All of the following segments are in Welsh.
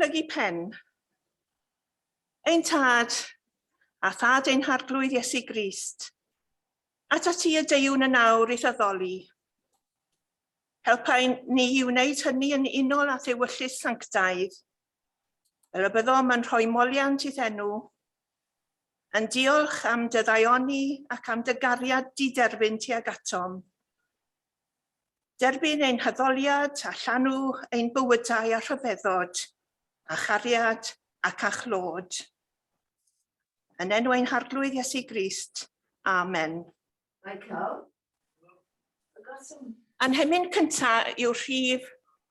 Plygu pen. Ein Tad, a Thad ein Harglwydd Iesu Grist, atat ti y deuwn yn awr i'th addoli. Helpa ni i wneud hynny yn unol â thewyllys sanctaidd, fel y byddom yn rhoi moliant i'th enw, yn diolch am dy ddaioni ac am dy gariad diderfyn tuag atom. Derbyn ein haddoliad a llanw ein bywydau â rhyfeddod, a chariad ac â chlod. Yn enw ein Harglwydd Iesu Grist. Amen. Michael, I've got some A'n hemyn cyntaf yw'r rhif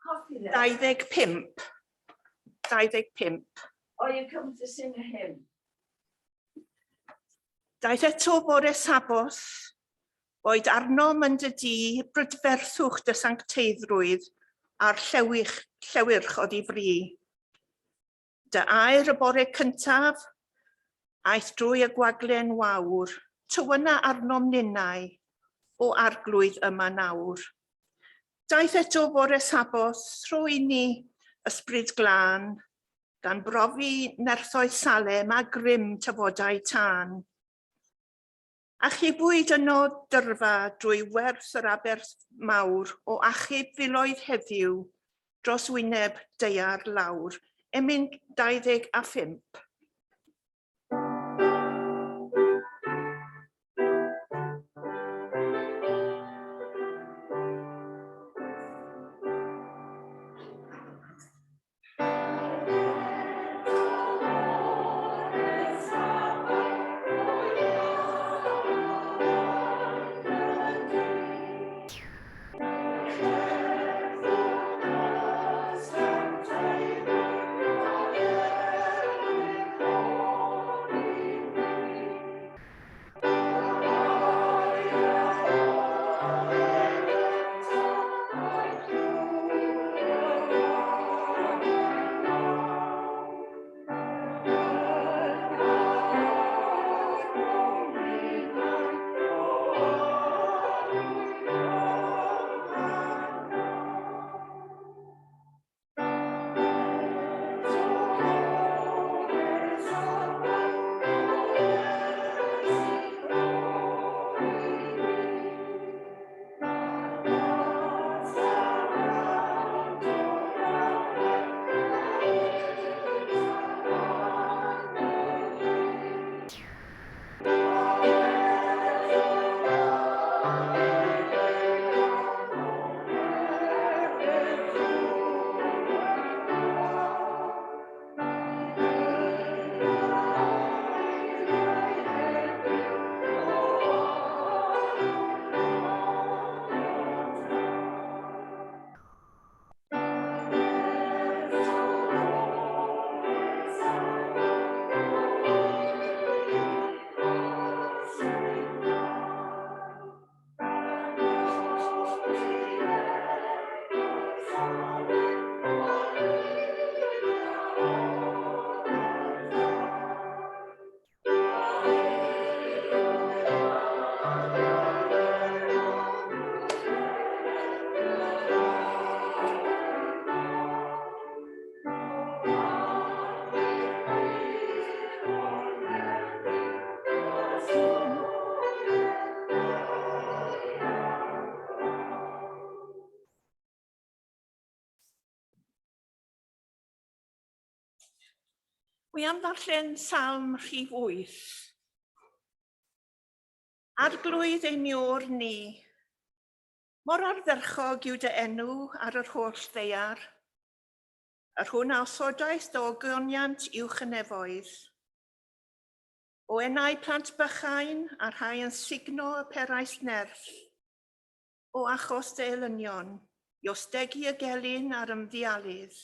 coffee there. 25. 25. Oh, you come to sing a hymn. Daeth eto bore Saboth, Boed arnom yn dy di brydferthwch dy sancteiddrwydd a'r llewych, llewyrch oddi fri. Dy air y bore cyntaf, aeth drwy y gwaglen wawr, tywyna arnom ninnau, o Arglwydd yma nawr. Daeth eto fore Saboth, rho i ni ysbryd glân, gan brofi nerthoedd Salem a grym tafodau tân. Achubwyd yno dyrfa drwy werth yr aberth mawr o achub filoedd heddiw dros wyneb daear lawr. Emyn 25. Wi am ddarllen Salm rhif 8. Arglwydd ein Iôr ni, mor ardderchog yw dy enw ar yr holl ddaear, yr hwn a osodaist dy ogoniant uwch y nefoedd. O enau plant bychain a rhai yn sugno y perais nerth, o achos dy elynion, i ostegu y gelyn a'r ymddialydd.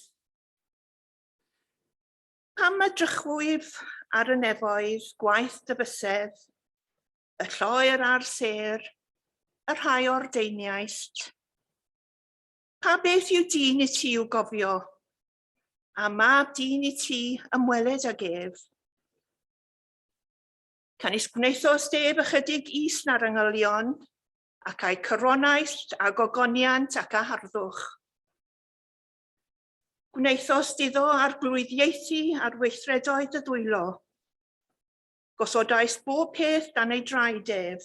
Pam edrychwyf ar y nefoedd, gwaith dy fysedd, y lloer a'r sêr, y rhai ordeiniaist? Pa beth yw dyn i ti i'w gofio, a mab dyn i ti ymweled ag ef? Canys gwnaethost ef ychydig is na'r angylion, ac a'i coronaist â gogoniant ac â harddwch. Gwnaethost iddo arglwyddiaethu ar weithredoedd dy ddwylo. Gosodaist bob peth dan ei draed ef.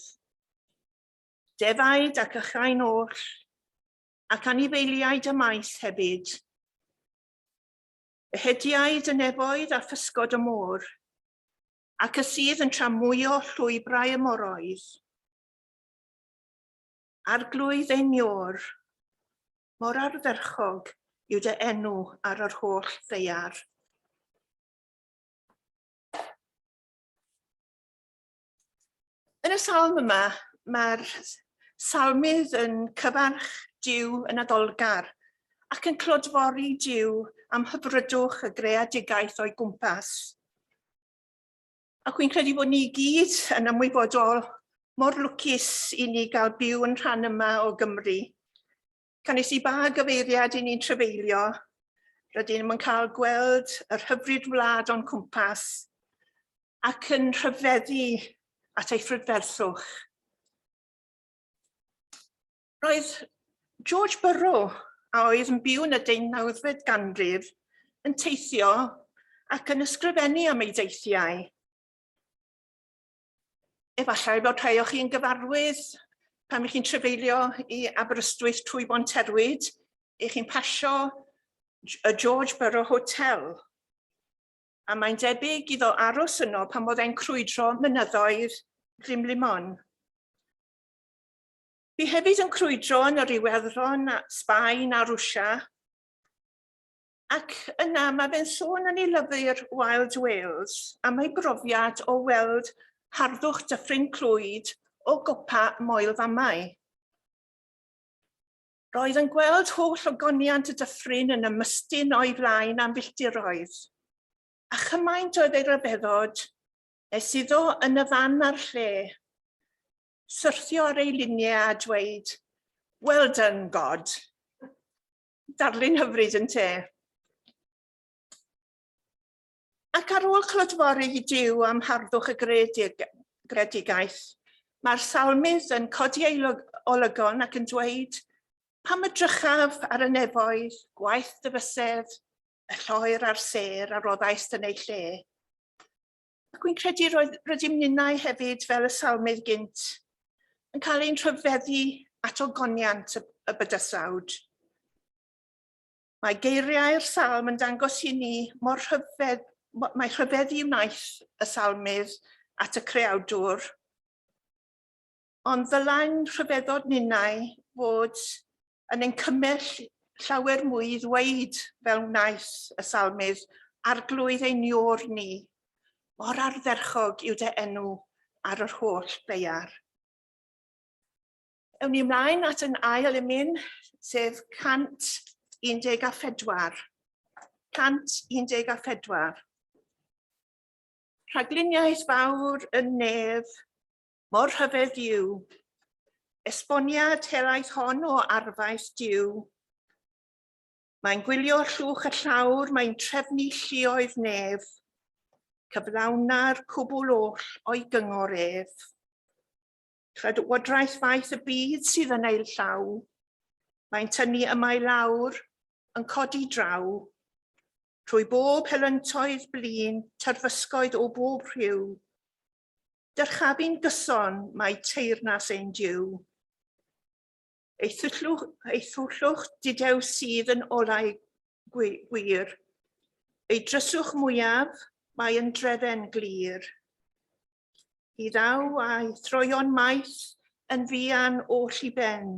Defaid ac ychain oll, ac anifeiliaid y maes hefyd. Ehediaid y nefoedd a physgod y môr, ac y sydd yn tramwyo llwybrau y moroedd. Arglwydd ein Iôr, mor ardderchog yw dy enw ar yr holl ddaear. Yn y salm yma, mae'r salmydd yn cyfarch Duw yn addolgar ac yn clodfori Duw am hyfrydwch y greadigaeth o'i gwmpas. Ac wy'n credu bod ni gyd yn ymwybodol mor lwcus i ni gael byw yn rhan yma o Gymru. Canys i ba gyfeiriad i ni'n trefeilio, rydym yn cael gweld yr hyfryd wlad o'n cwmpas ac yn rhyfeddu at ei phrydferthwch. Roedd George Burrow, a oedd yn byw yn y deunawfed ganrif, yn teithio ac yn ysgrifennu am ei deithiau. Efallai bod rhai o chi'n gyfarwydd pan ych chi'n trefeilio i Aberystwyth trwy Bonterwyd, ych chi'n pasio y George Burrow Hotel. A mae'n debyg iddo aros yno pan oedd e'n crwydro mynyddoedd Glimlimon. Bu hefyd yn crwydro yn yr Iwerddon, Sbaen a Rwsia, ac yna mae fe'n sôn yn ei lyfr Wild Wales am ei brofiad o weld harddwch Dyffryn Clwyd o gopa Moel Famau. Roedd yn gweld holl ogoniant y dyffryn yn ymestyn o'i flaen am filltiroedd, a chymaint oedd ei ryfeddod nes iddo yn y fan a'r lle syrthio ar ei luniau a dweud, Well done, God. Darlun hyfryd yn te. Ac ar ôl clodfori i Duw am harddwch y greadigaeth, mae'r salmydd yn codi ei olygon ac yn dweud, Pam edrychaf ar y nefoedd, gwaith dy fysedd, y lloer a'r sêr a roddaist yn eu lle. Ac wy'n credu roedd, rydym ninnau hefyd, fel y salmydd gynt, yn cael ein rhyfeddu at ogoniant y, y bydysawd. Mae geiriau'r salm yn dangos i ni mor rhyfedd, mae rhyfeddu wnaeth y salmydd at y creawdwr. Ond ddylai'n rhyfeddod ninnau fod yn ein cymell llawer mwy i ddweud fel wnaeth y salmydd, Arglwydd ein Iôr ni, mor ardderchog yw dy enw ar yr holl ddaear. Ewn ni ymlaen at yn ail emyn, sef 114. 114. Rhagluniaeth fawr yn nef, mor rhyfedd yw. Esboniad helaeth hon o arfaeth Duw. Mae'n gwylio llwch y llawr, mae'n trefnu lluoedd nef. Cyflawna'r cwbl oll o'i gyngor ef. Llywodraeth faith y byd sydd yn ei llaw. Mae'n tynnu yma i lawr, yn codi draw. Trwy bob helyntoedd blin, terfysgoedd o bob rhyw. Dyrchafu'n gyson mae teyrnas ein Duw. Ei thyllwch, ei thwllwch dudew sydd yn olau gwir. Ei dryswch mwyaf mae yn drefen glir. Hi ddaw a'i throion maith yn fuan oll i ben.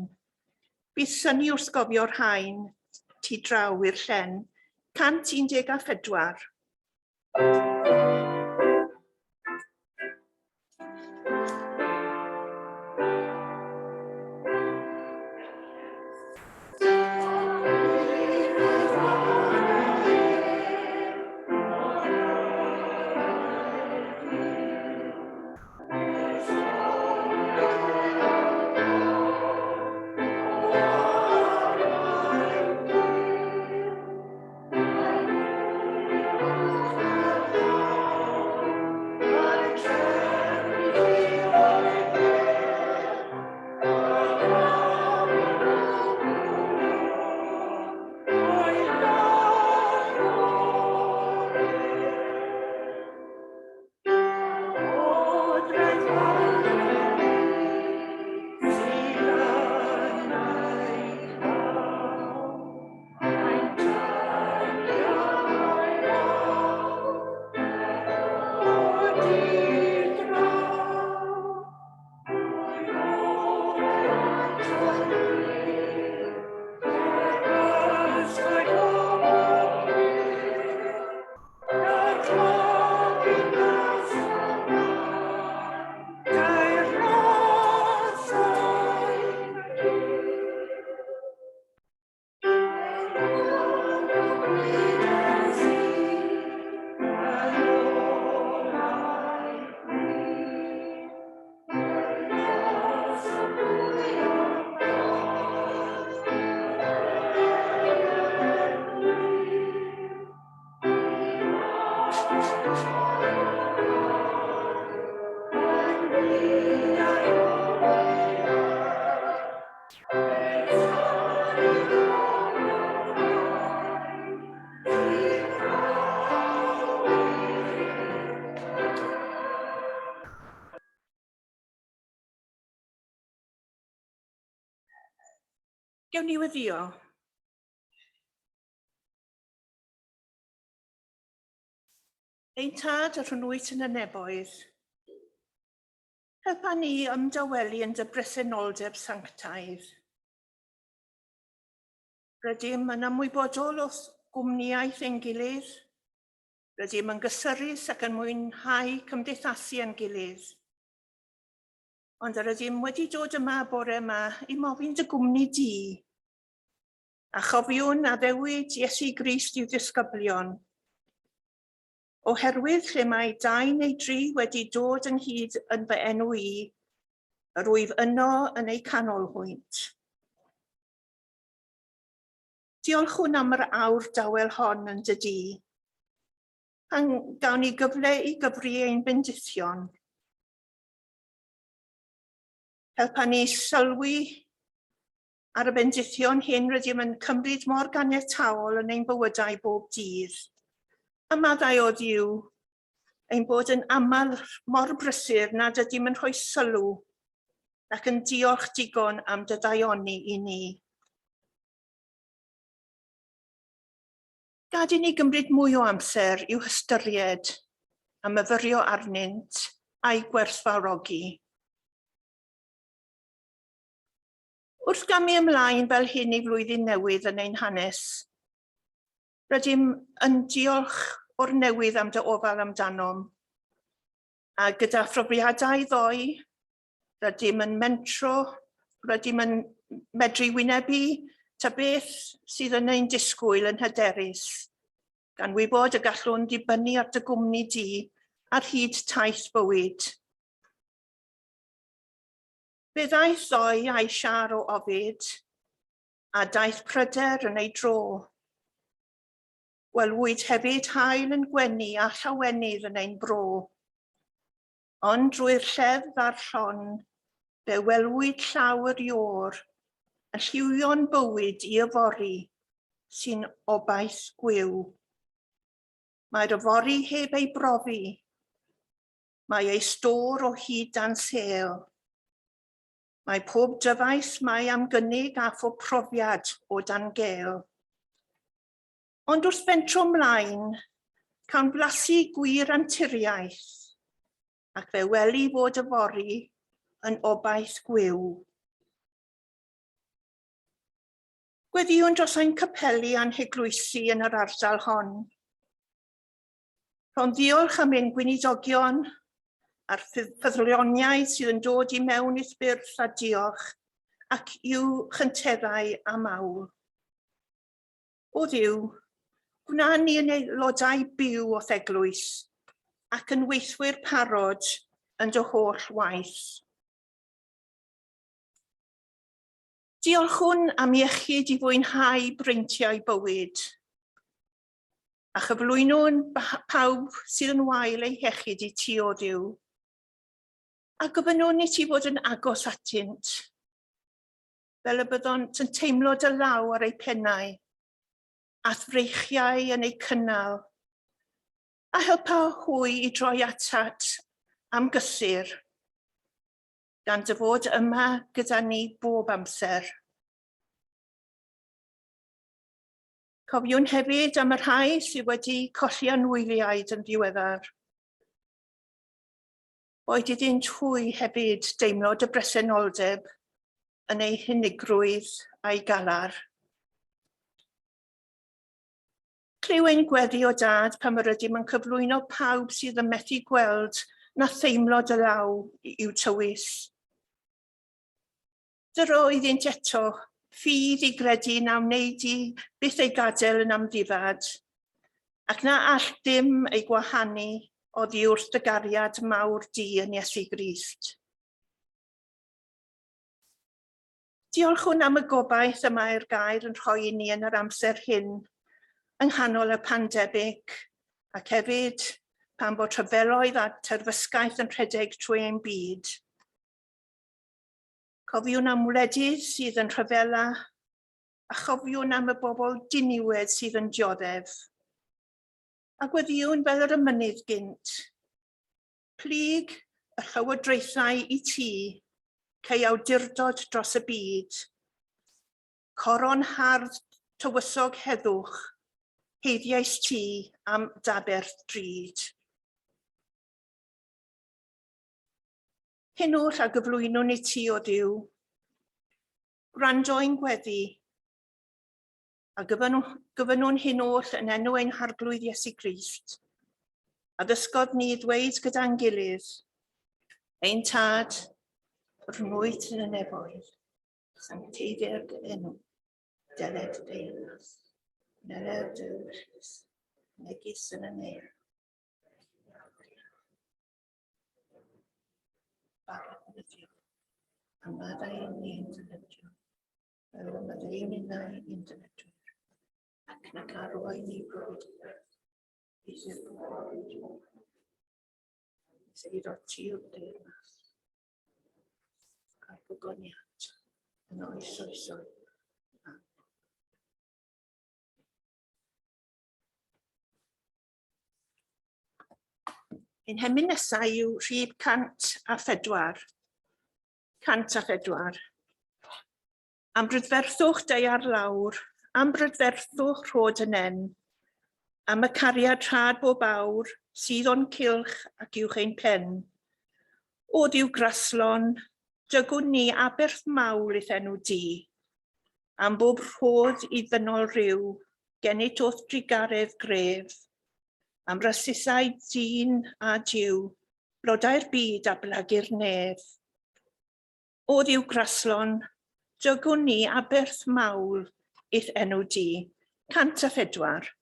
Bydd synnu wrth gofio'r rhain, tu draw i'r llen. 114. Gewn ni weddio. Ein tad yr hwn wyt yn y neboedd, helpa ni ymdawelu yn dy bresenoldeb sanctaidd. Rydym yn ymwybodol o gwmnïaeth ein gilydd. Rydym yn gysurus ac yn mwynhau cymdeithasu â'n gilydd. Ond yr ydym wedi dod yma bore yma i mofyn dy gwmni di. A chofiwn addewid Iesu Grist i'w ddisgyblion. Oherwydd lle mae dau neu dri wedi dod ynghyd yn fy enw i, yr wyf yno yn eu canol hwynt. Diolchwn am yr awr dawel hon yn dy dŷ. Pan gawn ni gyfle i gyfri ein bendithion. Helpa ni sylwi ar y bendithion hyn rydym yn cymryd mor ganiataol yn ein bywydau bob dydd. A maddau o Dduw ein bod yn aml mor brysur nad ydym yn rhoi sylw ac yn diolch digon am dy ddaioni i ni. Gad i ni gymryd mwy o amser i'w hystyried a myfyrio arnynt a'u gwerthfawrogi. Wrth gamu ymlaen fel hyn i flwyddyn newydd yn ein hanes, rydym yn diolch o'r newydd am dy ofal amdanom. A gyda phrofiadau ddoe, rydym yn mentro, rydym yn medru wynebu ta beth sydd yn ein disgwyl yn hyderus, gan wybod y gallwn ddibynnu ar dy gwmni di ar hyd taith bywyd. Fe ddaeth ddoe a'i siâr o ofid, a daeth pryder yn ei dro. Gwelwyd hefyd haul yn gwenu a llawenydd yn ein bro. Ond drwy'r lleddf a'r llon, fe welwyd llaw yr Iôr yn lliwio'n bywyd i yfory, sy'n obaith gwiw. Mae'r yfory heb ei brofi. Mae ei stôr o hyd dan sêl. Mae pob dyfais mae am gynnig a phob profiad o dan gêl. Ond wrth fentro mlaen, cawn blasu gwir anturiaeth, ac fe weli fod yfory yn obaith gwiw. Gweddïwn dros ein capeli a'n heglwysi yn yr ardal hon. Rhown ddiolch am ein gweinidogion a'r ffyddloniaid sydd yn dod i mewn i'th byrth a diolch ac i'w chynteddau am awl. O Dduw, gwna ni yn aelodau byw o'th eglwys ac yn weithwyr parod yn dy holl waith. Diolchwn am iechyd i fwynhau breintiau bywyd. A chyflwynwn pawb sydd yn wael eu hiechyd i ti, o Dduw. A gofynnwn i ti fod yn agos atynt, fel y byddont yn teimlo dy law ar eu pennau, a'th freichiau yn eu cynnal, a helpa hwy i droi atat am gysur, gan dy fod yma gyda ni bob amser. Cofiwn hefyd am y rhai sydd wedi colli anwyliaid yn ddiweddar. Boed iddynt hwy hefyd deimlo dy bresenoldeb yn eu hunigrwydd a'i galar. Clyw ein gweddi o Dad pan yr ydym yn cyflwyno pawb sydd yn methu gweld na theimlo dy law i'w tywys. Dyro iddynt eto ffydd i gredu na wnei di byth eu gadael yn amddifad, ac na all dim eu gwahanu oddi wrth dy gariad mawr di yn Iesu Grist. Diolchwn am y gobaith y mae'r gair yn rhoi i ni yn yr amser hyn, yng nghanol y pandemig, ac hefyd pan bod rhyfeloedd a terfysgaeth yn rhedeg trwy ein byd. Cofiwn am wledydd sydd yn rhyfela, a chofiwn am y bobl diniwed sydd yn dioddef. A gweddïwn fel yr ymynydd gynt. Plyg y llywodraethau i ti, cei awdurdod dros y byd. Coron hardd tywysog heddwch, heiddiais ti am daberth drud. Hyn oll a gyflwynwn i ti, o Dduw. Gwrando ein gweddi, a gyfynnwn hyn oll yn enw ein Harglwydd Iesu Grist. A ddysgodd ni ddweud gyda'n gilydd, Ein Tad, rhwnwyt yn y nefoedd, sancteiddier dy enw, deled dy deyrnas, wneler dy ewyllys, megis yn y nef. Bara ddyddiol, a maddau i ni ein dyledion, fel y maddeuwn innau i'n dyledwyr, ac nac arwain ni brofedigaeth, eithr bob yn Seiro ti o'r deyrnas, a'r gogoniant yn oes oesoedd. Amen. Ein hemyn nesaf yw rhif 104. 104. Am brydferthwch daear lawr, am brydferthwch rhod y nen, am y cariad rhad bob awr sydd o'n cylch ac uwch ein pen. O Dduw graslon, dygwn ni aberth mawl i'th enw di, am bob rhodd i ddynol ryw, gennyt o'th drugaredd gref, am rasusau dyn a Duw, blodau'r byd a blagu'r nef. O Dduw graslon, dygwn ni aberth mawl i'th enw di. 104.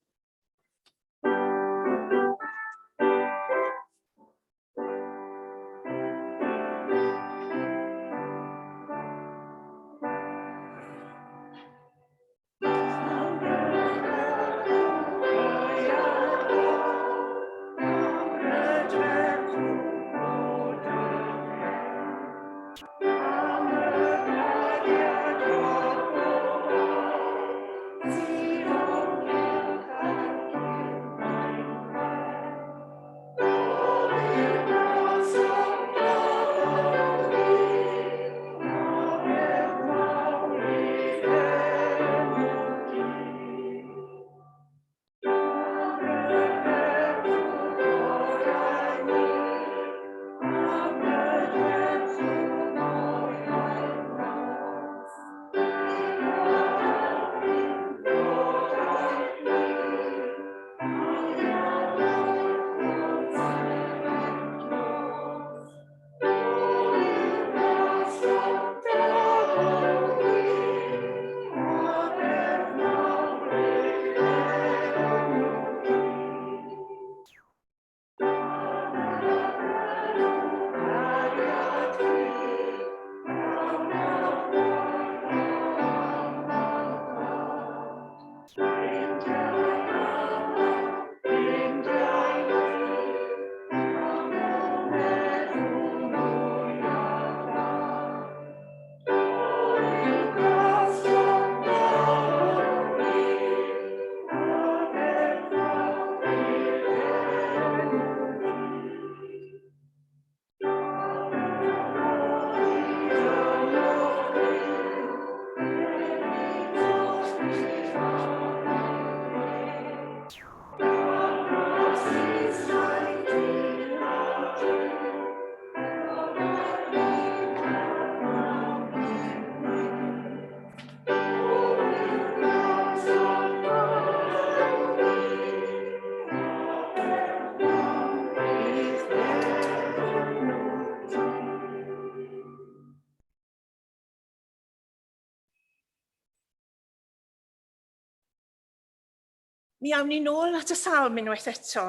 Mi awn ni nôl at y salm unwaith eto.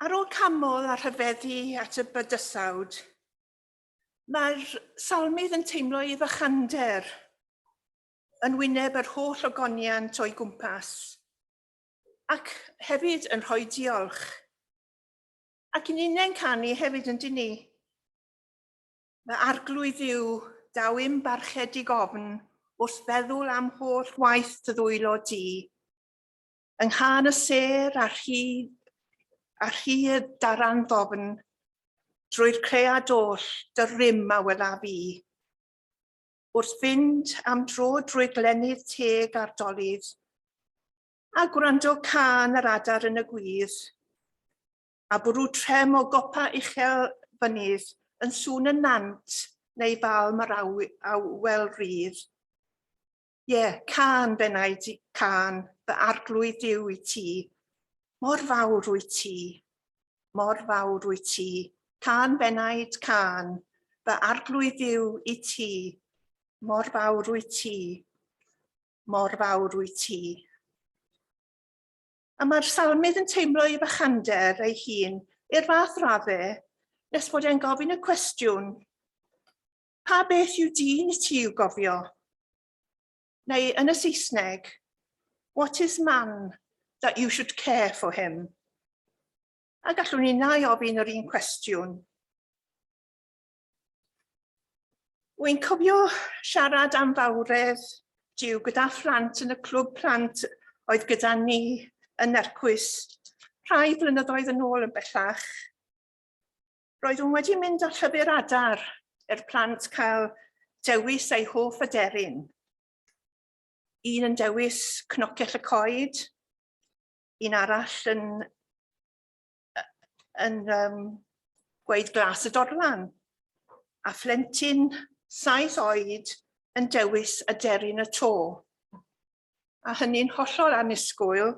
Ar ôl camol a rhyfeddu at y bydysawd, mae'r salmydd yn teimlo ei fychander yn wyneb yr holl ogoniant o'i gwmpas. Ac hefyd yn rhoi diolch. Ac yn unen canu hefyd yn dyn ni. Mae arglwydd yw, daw i'm barchedig ofn wrth feddwl am holl waith dy ddwylo di. Yng nghân y sêr a rhy, a rhy y daran ddofn, drwy'r cread oll dy rym a welaf i. Wrth fynd am dro drwy glenydd teg a'r dolydd, a gwrando cân yr adar yn y gwydd, a bwrw trem o gopa uchel fynydd yn sŵn y nant neu falm yr awel rydd. Ie, cân f'enaid, cân, fy arglwydd Duw i ti. Mor fawr wyt ti, mor fawr wyt ti. Cân f'enaid, cân, fy arglwydd Dduw i ti. Mor fawr wyt ti, mor fawr wyt ti. A mae'r salmydd yn teimlo ei fychander ei hun i'r fath raddau nes bod e'n gofyn y cwestiwn, pa beth yw dyn i ti i'w gofio? Neu yn y Saesneg, what is man that you should care for him? A gallwn ni nau ofyn yr un cwestiwn. Wy'n cofio siarad am fawredd Duw gyda phlant yn y clwb plant oedd gyda ni yn Nercwys rhai blynyddoedd yn ôl yn bellach. Roeddwn wedi mynd â llyfr adar i'r plant cael dewis eu hoff aderyn. Un yn dewis cnocell y coed, un arall yn, yn um, gweud glas y dorlan, a phlentyn saith oed yn dewis aderyn y to. A hynny'n hollol annisgwyl,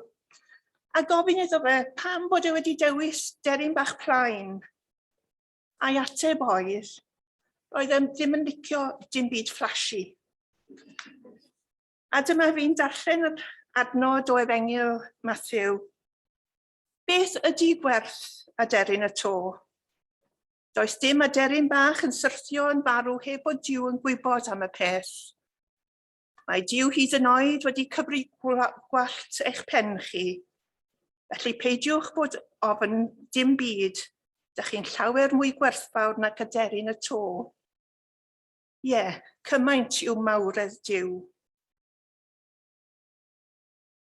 a gofyn iddo fe pam bod e wedi dewis deryn bach plaen. A'i ateb oedd, roedd e ddim yn licio dim byd flashy. A dyma fi'n darllen yr adnod o Efengyl Matthew. Beth ydy gwerth aderyn y to? Does dim aderyn bach yn syrthio yn farw heb bod Duw yn gwybod am y peth. Mae Duw hyd yn oed wedi cyfri gwallt eich pen chi. Felly peidiwch bod ofn dim byd, dych chi'n llawer mwy gwerthfawr nag aderyn y to. Ie, cymaint yw mawredd Duw.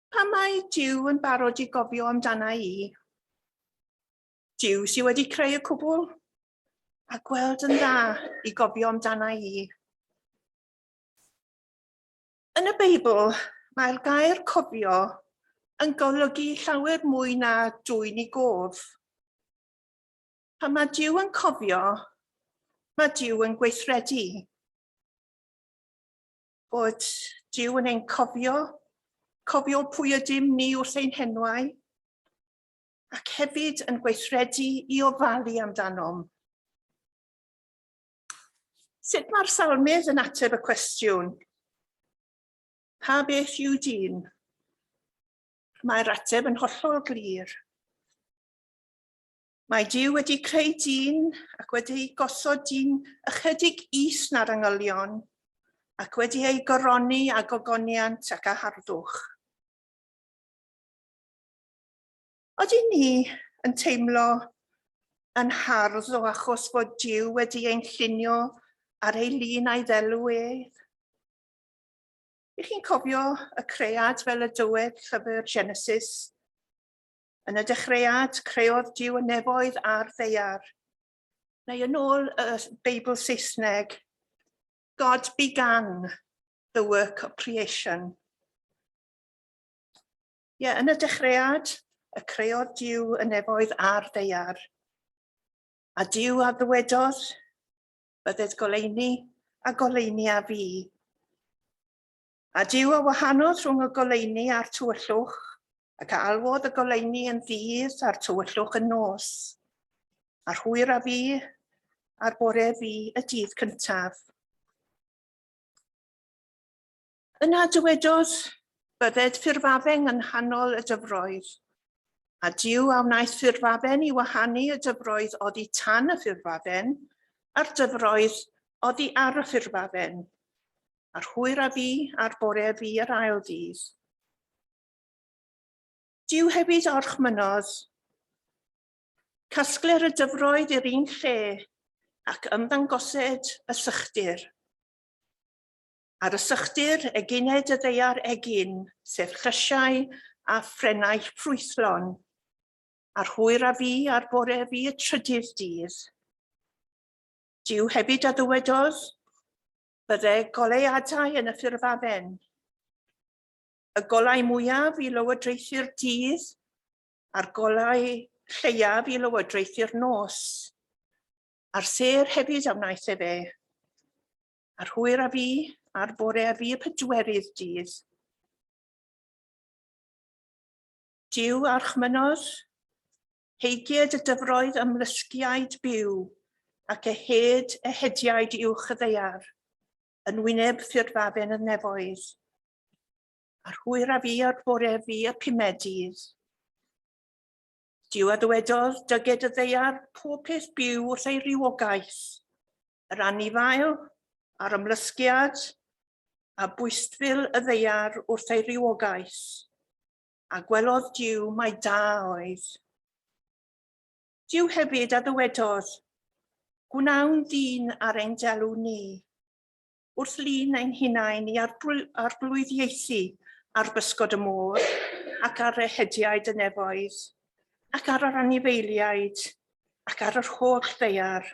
Pam mae Duw yn barod i gofio amdana i? Duw sydd wedi creu y cwbl, a gweld yn dda i gofio amdana i. Yn y Beibl, mae'r gair cofio yn golygu llawer mwy na dwyn i gof. Pan mae Duw yn cofio, mae Duw yn gweithredu. Bod Duw yn ein cofio, cofio pwy ydym ni wrth ein henwau, ac hefyd yn gweithredu i ofalu amdanom. Sut mae'r salmydd yn ateb y cwestiwn? Pa beth yw dyn? Mae'r ateb yn hollol glir. Mae Duw wedi creu dyn ac wedi gosod dyn ychydig is na'r angylion ac wedi ei goroni â gogoniant ac â harddwch. Odyn ni yn teimlo yn hardd o achos fod Duw wedi ein llunio ar ei lun a'i ddelw ef? Ych chi'n cofio y cread fel y dywed llyfr Genesis? Yn y dechreuad, creodd Duw y nefoedd a'r ddaear. Neu yn ôl y Beibl Saesneg, God began the work of creation. Ie, yeah, yn y dechreuad, y creodd Duw y nefoedd a'r ddaear. A Duw a ddywedodd, bydded goleuni a goleuni a fi. A Duw a wahanodd rhwng y goleuni a'r tywyllwch, ac a alwodd y goleuni yn ddydd a'r tywyllwch yn nos. A'r hwyr a fu, a'r bore fu y dydd cyntaf. Yna dywedodd, bydded ffurfafen yng nghanol y dyfroedd. A Duw a wnaeth ffurfafen i wahanu y dyfroedd oddi tan y ffurfafen, a'r dyfroedd oddi ar y ffurfafen. A'r hwyr a fu, a'r bore a fu yr ail ddydd. Duw hefyd orchmynnodd, Casgler y dyfroedd i'r un lle ac ymddangosed y sychdir. Ar y sychdir, egined y ddaear egin, sef llysiau a phrennau ffrwythlon, a'r hwyr a fu a'r bore fu y trydydd dydd. Duw hefyd a ddywedodd, Bydde goleuadau yn y ffurfafen, y golau mwyaf i lywodraethu'r dydd a'r golau lleiaf i lywodraethu'r nos. A'r sêr hefyd a wnaeth efe, a'r hwyr a fu, a'r bore a fu y pedwerydd dydd. Duw archmynodd, heigied y dyfroedd ymlysgiaid byw, ac ehed ehediaid uwch y ddaear, yn wyneb ffurfafen y nefoedd. A'r hwyr a fu a'r bore a fu y pumed dydd. Duw a ddywedodd, dyged y ddaear pob peth byw wrth ei rywogaeth, yr anifail, a'r ymlysgiad, a bwystfil y ddaear wrth ei rywogaeth. A gwelodd Duw mai da oedd. Duw hefyd a ddywedodd, Gwnawn ddyn ar ein delw ni, wrth lun ein hunain i arglwyddiaethu ar bysgod y môr ac ar ehediaid y nefoedd, ac ar yr anifeiliaid, ac ar yr holl ddaear.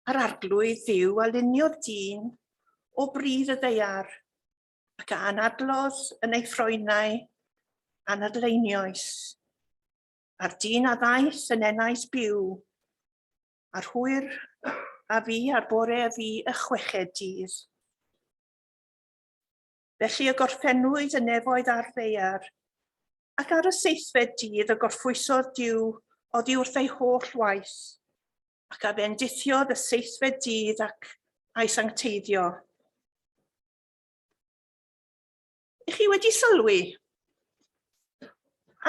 A'r Arglwydd Dduw a luniodd dyn o bridd y ddaear, ac a anadlodd yn ei ffroenau anadleinioes. A'r dyn a ddaeth yn enais byw, a'r hwyr a fu a'r bore a fu y chweched dydd. Felly y gorffennwyd y nefoedd a'r ddaear, ac ar y seithfed dydd y gorffwysodd Duw oddi wrth ei holl waith, ac a fendithiodd y seithfed dydd ac a'i sancteiddio. Ych chi wedi sylwi?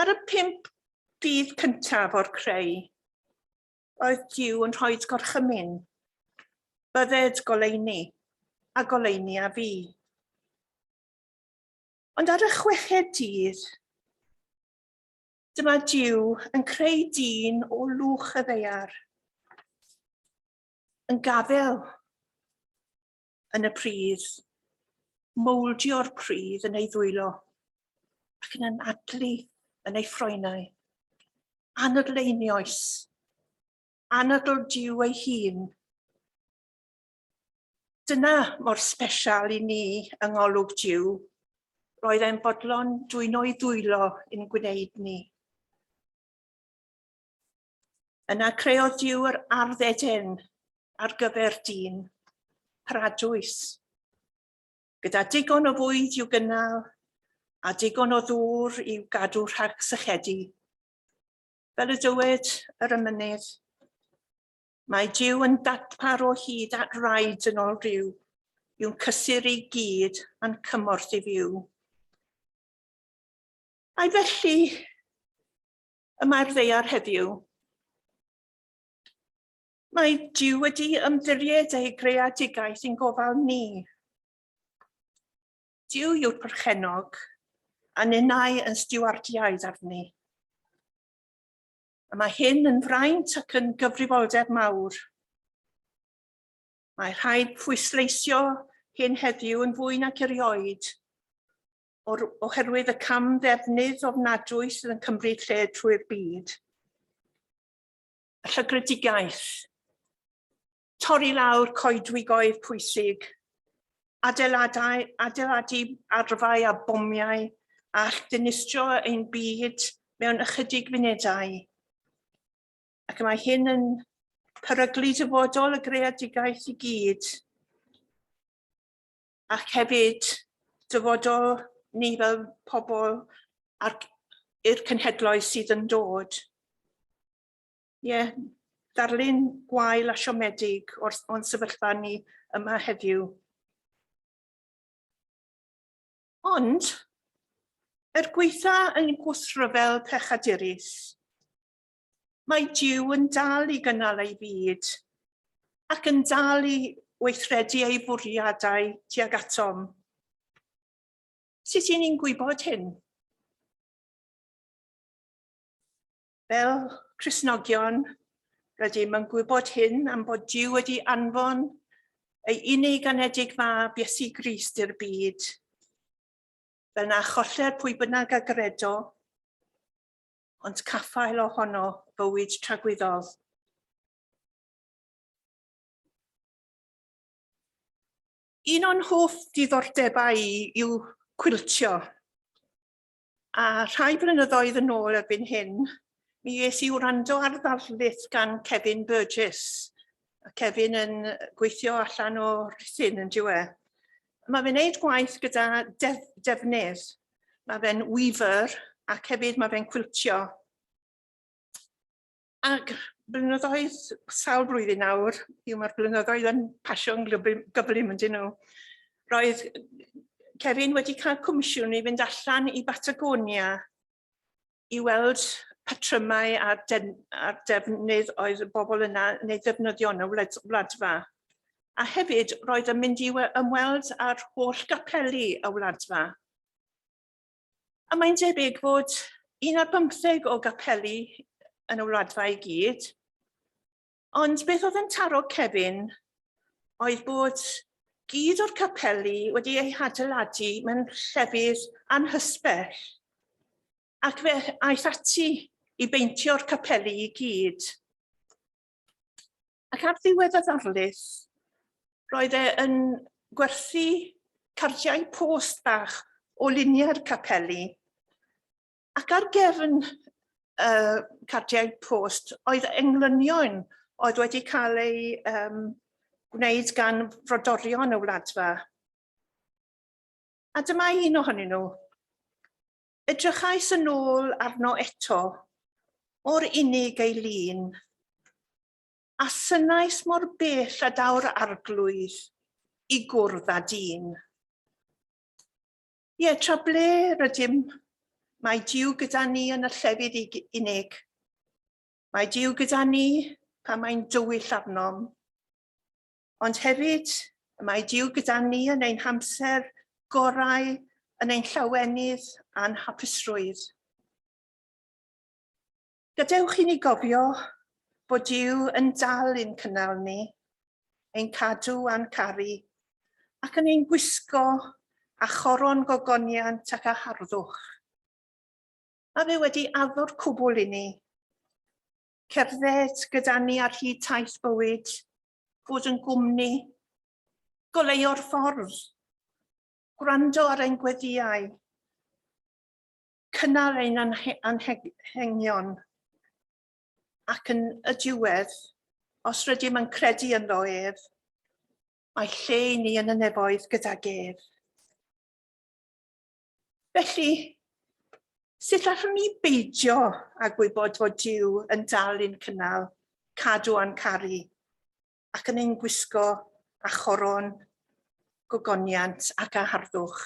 Ar y pump dydd cyntaf o'r creu, roedd Duw yn rhoi gorchymyn, bydded goleuni, a goleuni a fi. Ond ar y chweched dydd, dyma Duw yn creu dyn o lwch y ddaear, yn gafael yn y pridd, mowldio'r pridd yn ei ddwylo, ac yn anadlu yn ei ffroenau. Anadl einioes, anadl Duw ei hun. Dyna mor sbesial i ni yng ngolwg Duw. Roedd e'n fodlon dwyno'i ddwylo i'n gwneud ni. Yna creodd Duw yr ardd Eden ar gyfer dyn, paradwys, gyda digon o fwyd i'w gynnal a digon o ddŵr i'w gadw rhag sychedu. Fel y dywed yr emynydd, mae Duw yn dadpar o hyd at rai dynol rhyw, yw'n cysur i gyd a'n cymorth i fyw. Ai felly y mae'r ddaear heddiw. Mae Duw wedi ymddiried ei greadigaeth i'n gofal ni. Duw yw'r perchennog, a ninnau yn stiwardiaid arni. A mae hyn yn fraint ac yn gyfrifoldeb mawr. Mae rhaid pwysleisio hyn heddiw yn fwy nag erioed, o'r, oherwydd y cam-ddefnydd ofnadwy sydd yn cymryd lle trwy'r byd. Y llygredigaeth, torri lawr coedwigoedd pwysig, adeiladau, adeiladu arfau a bomiau a all dinistrio ein byd mewn ychydig funedau. Ac mae hyn yn peryglu dyfodol y greadigaeth i gyd. Ac hefyd dyfodol ni fel pobl a'r i'r cenhedloedd sydd yn dod. Ie, yeah, darlun gwael a siomedig o'r, o'n sefyllfa ni yma heddiw. Ond, er gweitha yn gwrthryfel pechadurus, mae Duw yn dal i gynnal ei fyd ac yn dal i weithredu ei fwriadau tuag atom. Sut y'n ni'n gwybod hyn? Fel Cristnogion, rydym yn gwybod hyn am bod Duw wedi anfon ei unig anedig fab Iesu Grist i'r byd, fel na choller pwy bynnag a gredo, ond caffael ohono fywyd tragwyddol. Un o'n hoff diddordebau i yw cwiltio. A rhai blynyddoedd yn ôl erbyn hyn, mi es i wrando ar ddarlith gan Kevin Burgess. A Kevin yn gweithio allan o Rhuthun yn diwe. Mae fe'n neud gwaith gyda def defnydd. Mae fe'n weaver ac hefyd mae fe'n cwiltio. Ac blynyddoedd, sawl blwyddyn nawr, yw mae'r blynyddoedd yn pasio'n gyflym yn dyn nhw, roedd Kevin wedi cael comisiwn i fynd allan i Batagonia i weld patrymau a'r, den, a'r defnydd oedd y bobl yna yn ei ddefnyddio yn y wladfa. A hefyd roedd yn mynd i ymweld â'r holl gapeli y wladfa. A mae'n debyg fod un ar bymtheg o gapeli yn y wladfa i gyd. Ond beth oedd yn taro Kevin oedd bod gyd o'r capeli wedi eu hadeiladu mewn llefydd anghysbell. Ac fe aeth ati i beintio'r capeli i gyd. Ac ar ddiwedd y ddarlith, roedd e yn gwerthu cardiau post bach o luniau'r capeli. Ac ar gefn y cardiau post oedd englynion oedd wedi cael eu um, gwneud gan frodorion y wladfa. A dyma un ohonyn nhw. Edrychais yn ôl arno eto, mor unig ei lun, a synnais mor bell a daw'r Arglwydd i gwrdd â dyn. Ie, tra ble rydym, mae Duw gyda ni yn y llefydd unig. Mae Duw gyda ni pan mae'n dywyll arnom. Ond hefyd, mae Duw gyda ni yn ein hamser gorau, yn ein llawenydd a'n hapusrwydd. Gadewch i ni gofio bod Duw yn dal i'n cynnal ni, ein cadw a'n caru, ac yn ein gwisgo â choron gogoniant ac â harddwch. Mae fe wedi addo'r cwbl i ni, Cerdded gyda ni ar hyd taith bywyd, fod yn gwmni, goleuo'r ffordd, gwrando ar ein gweddïau, cynnal ein anghenion, ac yn y diwedd, os rydym yn credu ynddo ef, mae lle i ni yn y nefoedd gydag ef. Felly, sut allwn ni beidio â gwybod fod Duw yn dal i'n cynnal, cadw a'n caru, ac yn ein gwisgo â choron gogoniant ac â harddwch?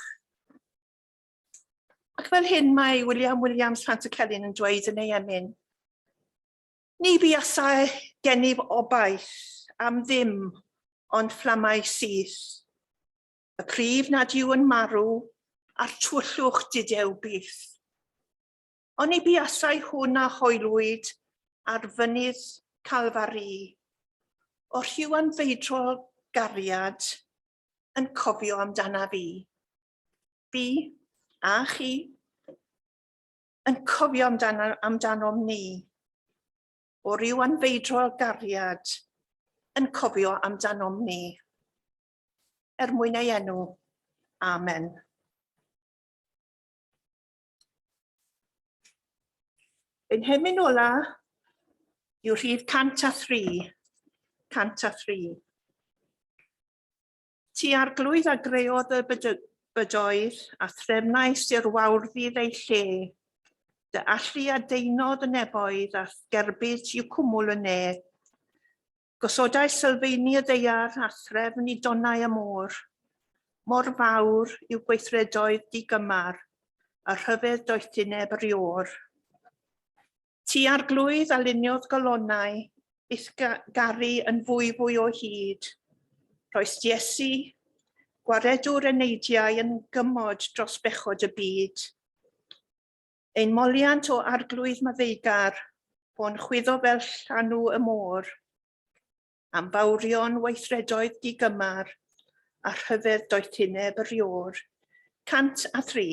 Ac fel hyn mae William Williams Pantycelyn yn dweud yn ei emyn, Ni buasai gennyf obaith am ddim ond fflamau syth. Y prif nad yw yn marw, a'r twyllwch dudew byth. Oni buasai hwn a hoelwyd ar fynydd Calfari, o rhyw anfeidrol gariad yn cofio amdanaf i. Fi, a chi, yn cofio amdano, amdanom ni, o ryw anfeidrol gariad yn cofio amdanom ni. er mwyn ei enw. Amen. Ein hemyn ola yw rhif 103. 103. Ti arglwydd a greodd y bydoedd a threfnais i'r wawrddydd ei lle. Dy allu a deinodd y neboedd a gerbyd i'w cwmwl y ne. Gosodais sylfeini y ddaear a threfn i donnau y môr. Mor fawr yw gweithredoedd digymar, a rhyfedd doethineb yr Iôr. Ti Arglwydd a luniodd golonnau i'th garu yn fwyfwy o hyd. Rhoist Iesu, gwaredwr eneidiau yn gymod dros bechod y byd. Ein moliant o Arglwydd maddeugar, Bo'n chwyddo fel llanw y môr, am fawrion weithredoedd digymar a rhyfedd doethineb yr Iôr. 103.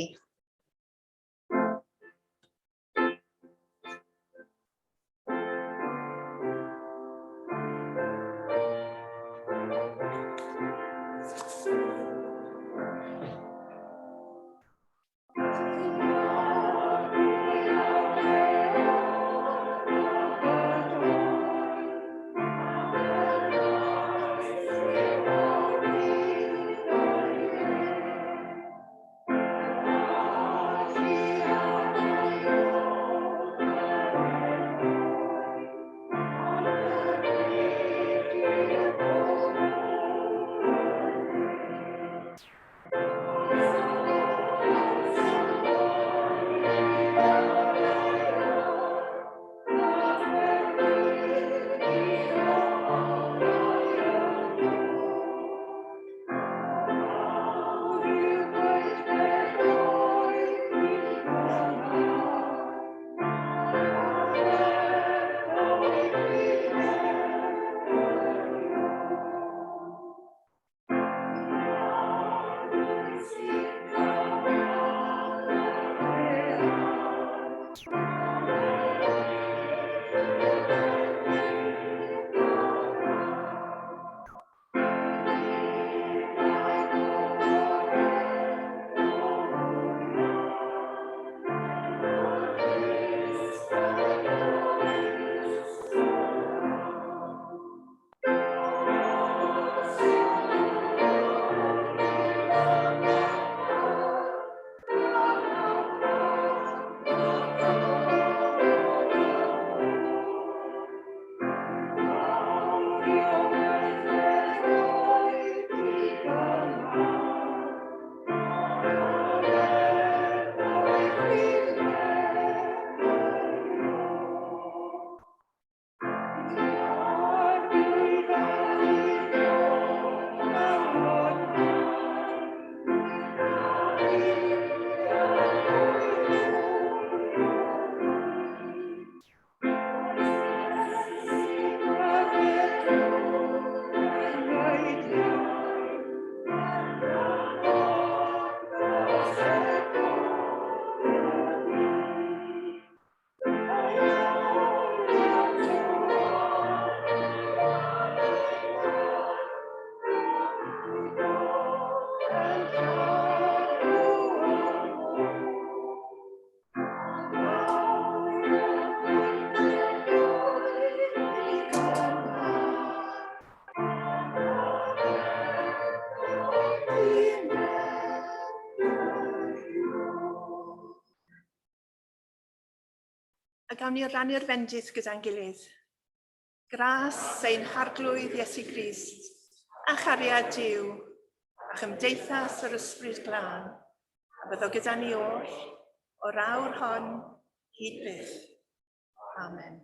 A gawn ni rannu'r fendith gyda'n gilydd. Gras ein Harglwydd Iesu Grist, a chariad Duw, a chymdeithas yr Ysbryd Glân, a byddo gyda ni oll, o'r awr hon hyd byth. Amen.